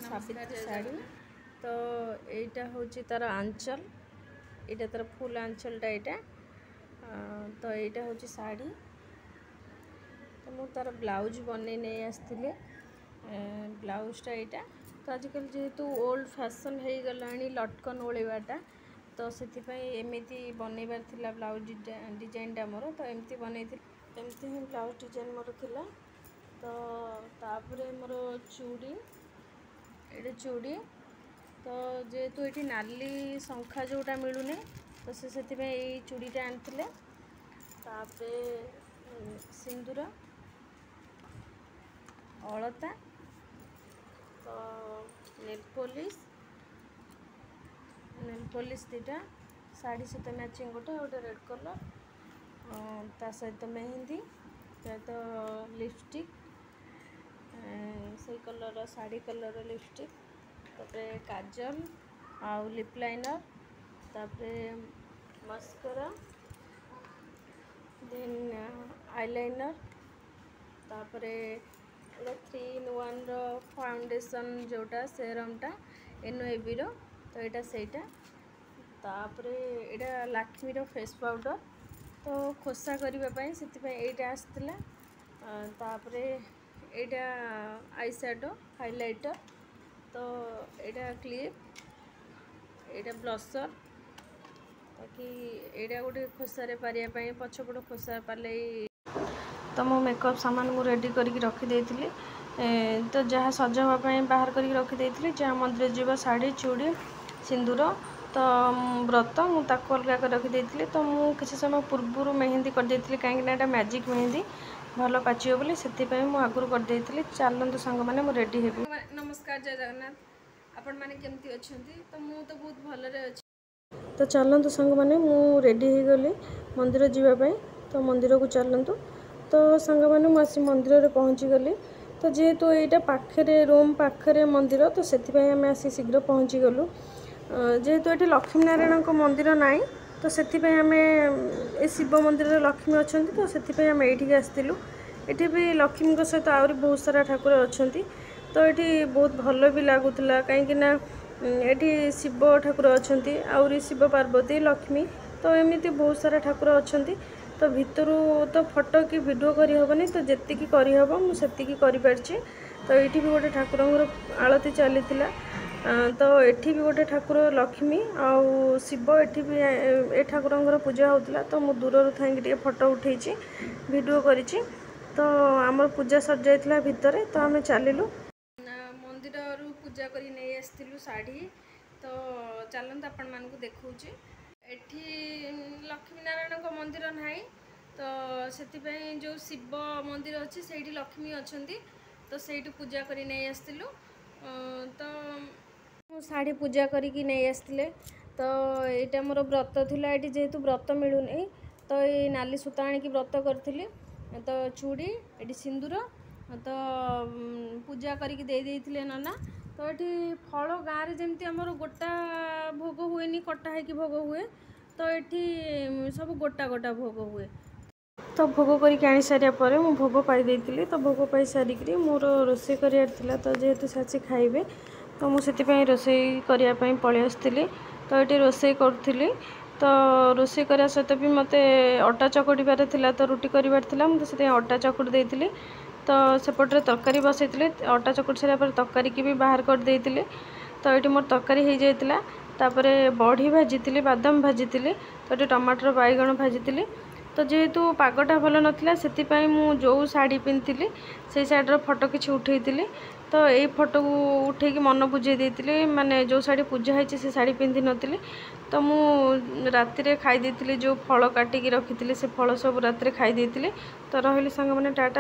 ସାବିତ୍ରୀ ଶାଢ଼ୀ। ତ ଏଇଟା ହେଉଛି ତାର ଆଞ୍ଚଲ, ଏଇଟା ତାର ଫୁଲ୍ ଆଞ୍ଚଲଟା ଏଇଟା। ତ ଏଇଟା ହେଉଛି ଶାଢ଼ୀ। ତ ମୁଁ ତାର ବ୍ଲାଉଜ୍ ବନେଇ ନେଇ ଆସିଥିଲି, ବ୍ଲାଉଜ୍ଟା ଏଇଟା। ତ ଆଜିକାଲି ଯେହେତୁ ଓଲ୍ଡ ଫ୍ୟାସନ୍ ହେଇଗଲାଣି ଲଟକନ୍ ଓଳେଇବାଟା, ତ ସେଥିପାଇଁ ଏମିତି ବନେଇବାର ଥିଲା ବ୍ଲାଉଜ୍ ଡିଜାଇନଟା ମୋର। ତ ଏମିତି ବନେଇଥିଲି, ଏମିତି ହିଁ ବ୍ଲାଉଜ୍ ଡିଜାଇନ୍ ମୋର ଥିଲା। ତ ତାପରେ ମୋର ଚୁଡ଼ି, ଏଇଟା ଚୁଡ଼ି। ତ ଯେହେତୁ ଏଇଠି ନାଲି ଶଙ୍ଖା ଯେଉଁଟା ମିଳୁନି, ତ ସେ ସେଥିପାଇଁ ଏଇ ଚୁଡ଼ିଟା ଆଣିଥିଲେ। ତାପରେ ସିନ୍ଦୁର, ଅଳତା, ତ ନେଲ୍ ପଲିସ୍, ନେଲ୍ ପଲିସ୍ ଦୁଇଟା ଶାଢ଼ୀ ସହିତ ମ୍ୟାଚିଂ, ଗୋଟେ ଗୋଟେ ରେଡ଼୍ କଲର୍। ତା ସହିତ ମେହେନ୍ଦି, ସହିତ ଲିପଷ୍ଟିକ୍, ସେଇ କଲର୍ର ଶାଢ଼ୀ କଲର୍ର ଲିପଷ୍ଟିକ୍। ତାପରେ କାଜଲ ଆଉ ଲିପ୍ ଲାଇନର୍, ତାପରେ ମସ୍କରା, ଦେନ୍ ଆଇଲାଇନର୍। ତାପରେ ଏଇଟା 3 ଇନ୍ 1ର ଫାଉଣ୍ଡେସନ୍ ଯେଉଁଟା ସେରମ୍ଟା ଏନ୍ଓଏବିର, ତ ଏଇଟା ସେଇଟା। ତାପରେ ଏଇଟା ଲାକ୍ମିର ଫେସ୍ ପାଉଡ଼ର, ତ ଖୋସା କରିବା ପାଇଁ ସେଥିପାଇଁ ଏଇଟା ଆସିଥିଲା। ତାପରେ ଏଇଟା I shadow highlighter, ତ ଏଇଟା କ୍ଲିପ୍, ଏଇଟା ବ୍ଲସର୍, ବାକି ଏଇଟା ଗୋଟେ ଖୋସାରେ ପାରିବା ପାଇଁ, ପଛପଟ ଖୋସା ପାରିଲେ। ତ ମୋ ମେକଅପ୍ ସାମାନ ମୁଁ ରେଡ଼ି କରିକି ରଖିଦେଇଥିଲି। ତ ଯାହା ସଜ ହେବା ପାଇଁ ବାହାର କରିକି ରଖିଦେଇଥିଲି, ଯାହା ମନ୍ଦିର ଯିବ ଶାଢ଼ୀ, ଚୁଡ଼ି, ସିନ୍ଦୁର, ତ ବ୍ରତ, ମୁଁ ତାକୁ ଅଲଗା କରି ରଖିଦେଇଥିଲି। ତ ମୁଁ କିଛି ସମୟ ପୂର୍ବରୁ ମେହେନ୍ଦି କରିଦେଇଥିଲି, କାହିଁକିନା ଏଇଟା ମ୍ୟାଜିକ୍ ମେହେନ୍ଦି, ଭଲ ପାଚିବ ବୋଲି ସେଥିପାଇଁ ମୁଁ ଆଗରୁ କରିଦେଇଥିଲି। ଚାଲନ୍ତୁ ସାଙ୍ଗମାନେ, ମୁଁ ରେଡ଼ି ହେବି। ନମସ୍କାର, ଜୟ ଜଗନ୍ନାଥ। ଆପଣମାନେ କେମିତି ଅଛନ୍ତି? ତ ମୁଁ ତ ବହୁତ ଭଲରେ ଅଛି। ତ ଚାଲନ୍ତୁ ସାଙ୍ଗମାନେ, ମୁଁ ରେଡ଼ି ହେଇଗଲି ମନ୍ଦିର ଯିବା ପାଇଁ। ତ ମନ୍ଦିରକୁ ଚାଲନ୍ତୁ। ତ ସାଙ୍ଗମାନେ, ମୁଁ ଆସି ମନ୍ଦିରରେ ପହଞ୍ଚିଗଲି। ତ ଯେହେତୁ ଏଇଟା ପାଖରେ, ରୁମ୍ ପାଖରେ ମନ୍ଦିର, ତ ସେଥିପାଇଁ ଆମେ ଆସି ଶୀଘ୍ର ପହଞ୍ଚିଗଲୁ। ଯେହେତୁ ଏଠି ଲକ୍ଷ୍ମୀ ନାରାୟଣଙ୍କ ମନ୍ଦିର ନାହିଁ, ତ ସେଥିପାଇଁ ଆମେ ଏ ଶିବ ମନ୍ଦିରରେ ଲକ୍ଷ୍ମୀ ଅଛନ୍ତି, ତ ସେଥିପାଇଁ ଆମେ ଏଇଠିକି ଆସିଥିଲୁ। ଏଠି ବି ଲକ୍ଷ୍ମୀଙ୍କ ସହିତ ଆହୁରି ବହୁତ ସାରା ଠାକୁର ଅଛନ୍ତି। ତ ଏଠି ବହୁତ ଭଲ ବି ଲାଗୁଥିଲା, କାହିଁକିନା ଏଠି ଶିବ ଠାକୁର ଅଛନ୍ତି, ଆହୁରି ଶିବ, ପାର୍ବତୀ, ଲକ୍ଷ୍ମୀ, ତ ଏମିତି ବହୁତ ସାରା ଠାକୁର ଅଛନ୍ତି। ତ ଭିତରୁ ତ ଫଟୋ କି ଭିଡ଼ିଓ କରିହେବନି, ତ ଯେତିକି କରିହେବ ମୁଁ ସେତିକି କରିପାରିଛି। ତ ଏଇଠି ବି ଗୋଟେ ଠାକୁରଙ୍କର ଆଳତି ଚାଲିଥିଲା। ତ ଏଠି ବି ଗୋଟେ ଠାକୁର ଲକ୍ଷ୍ମୀ ଆଉ ଶିବ, ଏଠି ବି ଏ ଠାକୁରଙ୍କର ପୂଜା ହେଉଥିଲା। ତ ମୁଁ ଦୂରରୁ ଥାଇକି ଟିକେ ଫଟୋ ଉଠେଇଛି, ଭିଡ଼ିଓ କରିଛି। ତ ଆମର ପୂଜା ସରିଯାଇଥିଲା ଭିତରେ, ତ ଆମେ ଚାଲିଲୁ। ମନ୍ଦିରରୁ ପୂଜା କରି ନେଇ ଆସିଥିଲୁ ଶାଢ଼ୀ। ତ ଚାଲନ୍ତୁ ଆପଣମାନଙ୍କୁ ଦେଖାଉଛି। ଏଠି ଲକ୍ଷ୍ମୀ ନାରାୟଣଙ୍କ ମନ୍ଦିର ନାହିଁ, ତ ସେଥିପାଇଁ ଯେଉଁ ଶିବ ମନ୍ଦିର ଅଛି ସେଇଠି ଲକ୍ଷ୍ମୀ ଅଛନ୍ତି, ତ ସେଇଠୁ ପୂଜା କରି ନେଇ ଆସିଥିଲୁ। ତ ମୁଁ ଶାଢ଼ୀ ପୂଜା କରିକି ନେଇ ଆସିଥିଲେ। ତ ଏଇଟା ମୋର ବ୍ରତ ଥିଲା। ଏଇଠି ଯେହେତୁ ବ୍ରତ ମିଳୁନି, ତ ଏଇ ନାଲି ସୂତା ଆଣିକି ବ୍ରତ କରିଥିଲି। ତ ଚୁଡ଼ି, ଏଠି ସିନ୍ଦୁର, ତ ପୂଜା କରିକି ଦେଇ ଦେଇଥିଲେ ନନା। ତ ଏଠି ଫଳ, ଗାଁରେ ଯେମିତି ଆମର ଗୋଟା ଭୋଗ ହୁଏନି, କଟା ହେଇକି ଭୋଗ ହୁଏ, ତ ଏଠି ସବୁ ଗୋଟା ଗୋଟା ଭୋଗ ହୁଏ। ତ ଭୋଗ କରିକି ଆଣି ସାରିବା ପରେ ମୁଁ ଭୋଗ ପାଇ ଦେଇଥିଲି। ତ ଭୋଗ ପାଇ ସାରିକିରି ମୋର ରୋଷେଇ କରିବାର ଥିଲା। ତ ଯେହେତୁ ସେ ଆସି ଖାଇବେ, ତ ମୁଁ ସେଥିପାଇଁ ରୋଷେଇ କରିବା ପାଇଁ ପଳେଇ ଆସିଥିଲି। ତ ଏଠି ରୋଷେଇ କରୁଥିଲି। ତ ରୋଷେଇ କରିବା ସହିତ ବି ମୋତେ ଅଟା ଚକଟିବାର ଥିଲା, ତ ରୁଟି କରିବାର ଥିଲା, ମୁଁ ତ ସେଥିପାଇଁ ଅଟା ଚକଟି ଦେଇଥିଲି। ତ ସେପଟରେ ତରକାରୀ ବସେଇଥିଲି। ଅଟା ଚକଟି ସାରିଲା ପରେ ତରକାରୀକି ବି ବାହାର କରିଦେଇଥିଲି। ତ ଏଇଠି ମୋର ତରକାରୀ ହେଇଯାଇଥିଲା। ତାପରେ ବଢ଼ି ଭାଜିଥିଲି, ବାଦାମ ଭାଜିଥିଲି, ତ ଏଠି ଟମାଟର ବାଇଗଣ ଭାଜିଥିଲି। ତ ଯେହେତୁ ପାଗଟା ଭଲ ନଥିଲା, ସେଥିପାଇଁ ମୁଁ ଯେଉଁ ଶାଢ଼ୀ ପିନ୍ଧିଥିଲି ସେଇ ଶାଢ଼ୀର ଫଟୋ କିଛି ଉଠେଇଥିଲି। ତ ଏଇ ଫଟୋକୁ ଉଠେଇକି ମନ ବୁଝେଇ ଦେଇଥିଲି, ମାନେ ଯେଉଁ ଶାଢ଼ୀ ପୂଜା ହେଇଛି ସେ ଶାଢ଼ୀ ପିନ୍ଧିନଥିଲି। ତ ମୁଁ ରାତିରେ ଖାଇ ଦେଇଥିଲି, ଯେଉଁ ଫଳ କାଟିକି ରଖିଥିଲି ସେ ଫଳ ସବୁ ରାତିରେ ଖାଇ ଦେଇଥିଲି। ତ ରହିଲି ସାଙ୍ଗମାନେ, ଟାଟା।